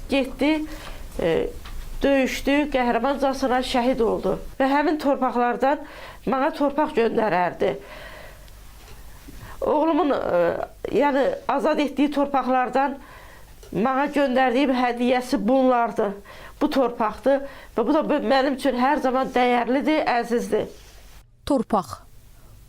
Getdi, döyüşdü, qəhrəmancasına şəhid oldu və həmin torpaqlardan mənə torpaq göndərərdi. Oğlumun yəni azad etdiyi torpaqlardan mənə göndərdiyi hədiyyəsi bunlardır. Bu torpaqdır və bu da mənim üçün hər zaman dəyərlidir, əzizdir. Torpaq.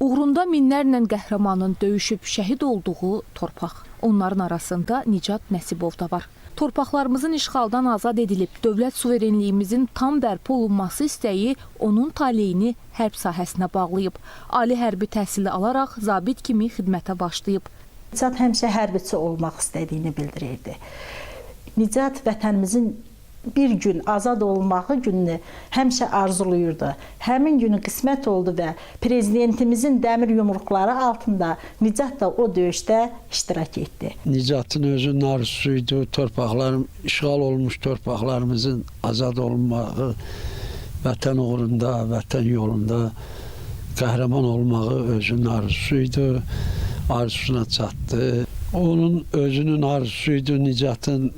Uğrunda minlərlə qəhrəmanın döyüşüb şəhid olduğu torpaq. Onların arasında Nicat Nəsibov da var. Torpaqlarımızın işğaldan azad edilib, dövlət suverenliyimizin tam bərpa olunması istəyi onun taleyini hərb sahəsinə bağlayıb. Ali hərbi təhsili alaraq zabit kimi xidmətə başlayıb. Nicat həmişə hərbiçi olmaq istədiyini bildirirdi. Nicat vətənimizin bir gün azad olmağı gününü həmişə arzulayırdı. Həmin günü qismət oldu və prezidentimizin dəmir yumruqları altında Nicat da o döyüşdə iştirak etdi. Nicatın özünün arzusuydu, torpaqlarım, işğal olmuş torpaqlarımızın azad olunmağı, vətən uğrunda, vətən yolunda qəhrəman olmağı özünün arzusuydu. Arzusuna çatdı. Onun özünün arzusuydu Nicatın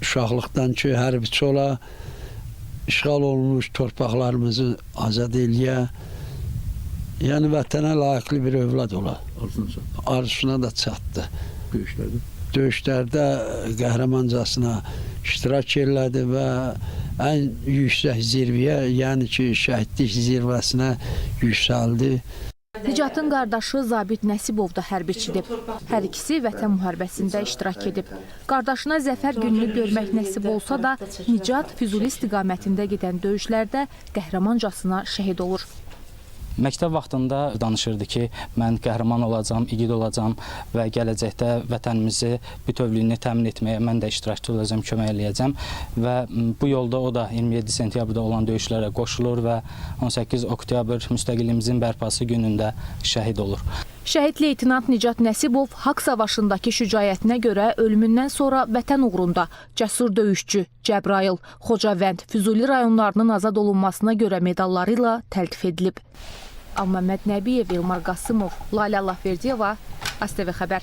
uşaqlıqdan ki, hərbiçi ola, işğal olunmuş torpaqlarımızı azad eləyə, yəni vətənə layiqli bir övlad ola. Arzusuna da çatdı. Döyüşlərdə. Döyüşlərdə qəhrəmancasına iştirak elədi və ən yüksək zirvəyə, yəni ki, şəhidlik zirvəsinə yüksəldi. Nicatın qardaşı Zabit Nəsibov da hərbiçidir. Hər ikisi Vətən müharibəsində iştirak edib. Qardaşına zəfər gününü görmək nəsib olsa da, Nicat Füzuli istiqamətində gedən döyüşlərdə qəhrəmancasına şəhid olur. Məktəb vaxtında danışırdı ki, mən qəhrəman olacam, igid olacam və gələcəkdə vətənimizi bütövlüyünü təmin etməyə mən də iştirakçı olacam, kömək eləyəcəm və bu yolda o da 27 sentyabrda olan döyüşlərə qoşulur və 18 oktyabr müstəqilliyimizin bərpası günündə şəhid olur. Şəhid leytenant Nicat Nəsibov Haqq Savaşındakı şücaətinə görə ölümündən sonra vətən uğrunda cəsur döyüşçü, Cəbrayıl, Xocavənd, Füzuli rayonlarının azad olunmasına görə medalları ilə təltif edilib. Məmməd Nəbiyev, Elmar Qasımov, Lalə Allahverdiyeva, ASTV xəbər.